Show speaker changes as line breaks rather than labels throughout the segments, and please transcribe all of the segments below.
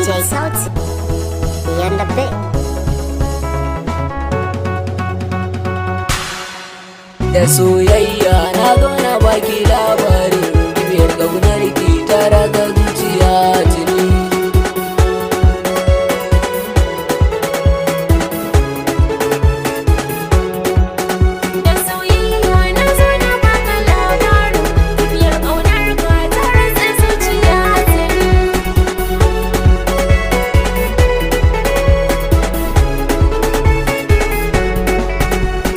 DJ Sauti on the beat.
Da soyayya na zo na baki labari, biyar ƙaunar ki ta raga zuciya tuni.
Da soyayya na zo na baka labarin tafiyar ƙaunar ka ta ratsa zuciya tuni.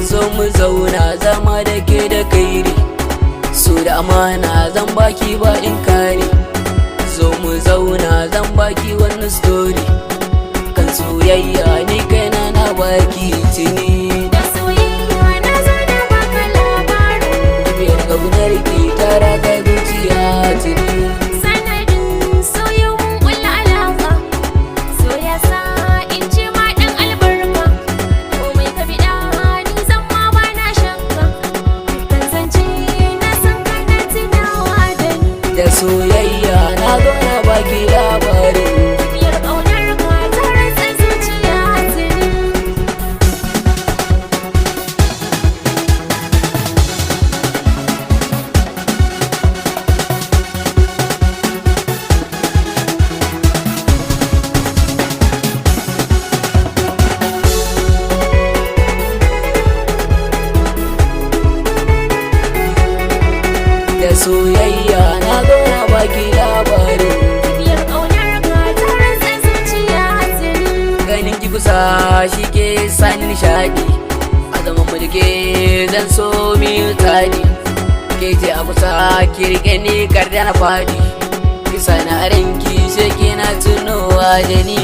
Zo mu zauna zama da ke da kairi, so da amana zan baki ba in kare. Zo mu zauna zan baki wani story kan soyayya, ni kaina na baki tuni.
Da soyayya na zo na baka labarin
Biyar ƙaunar ki ta raga zuciya tuni.
Sanadin soyo mun ƙulla alaƙa, so ya sa in ce ma ɗan albarka. Komai ka biɗa ni zan ma ba na shakka, dukkan zance na san kana tunawa da ni.
Da soyayya na zo na baki labarin
Tafiyar ƙaunar ka ta ratsa zuciya tuni.
Da soyayya na zo na baki labarin
Tafiyar ƙaunar ka ta ratsa zuciya tuni.
Ganin ki kusa shi ke sani nishaɗi, a zaman mulke zan so mi tani. Ke ce a kusa, ki rike ni kar da na faɗi, kisa na ranki sai ke na tunowa da ni.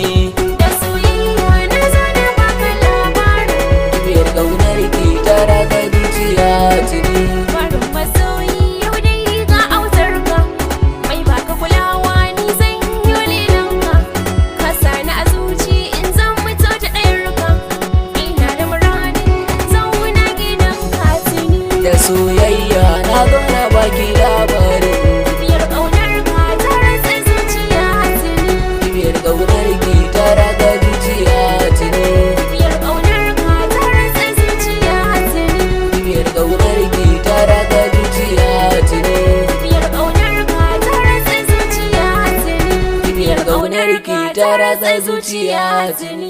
Da soyayya na zo na baka labarin
Biyar ƙaunar ki ta raga zuciya tuni.
Farin masoyi yau dai ga autarka, mai baka kulawa ni zan yi lelanka. Ka sani a zuci in zan mutu ta ɗayarka, ina da muradin in zauna gidan ka tuni.
Da soyayya na zo na baki labarin
Tafiyar ƙaunar ka ta ratsa zuciya tuni.
Biyar ƙaunar ki ta raga zuciya tuni.
Tafiyar ƙaunar ka ta ratsa zuciya tuni.
Biyar ƙaunar ki ta raga zuciya tuni.
Tafiyar ƙaunar ka ta ratsa zuciya tuni.
Biyar ƙaunar ki ta ratsa zuciya tuni.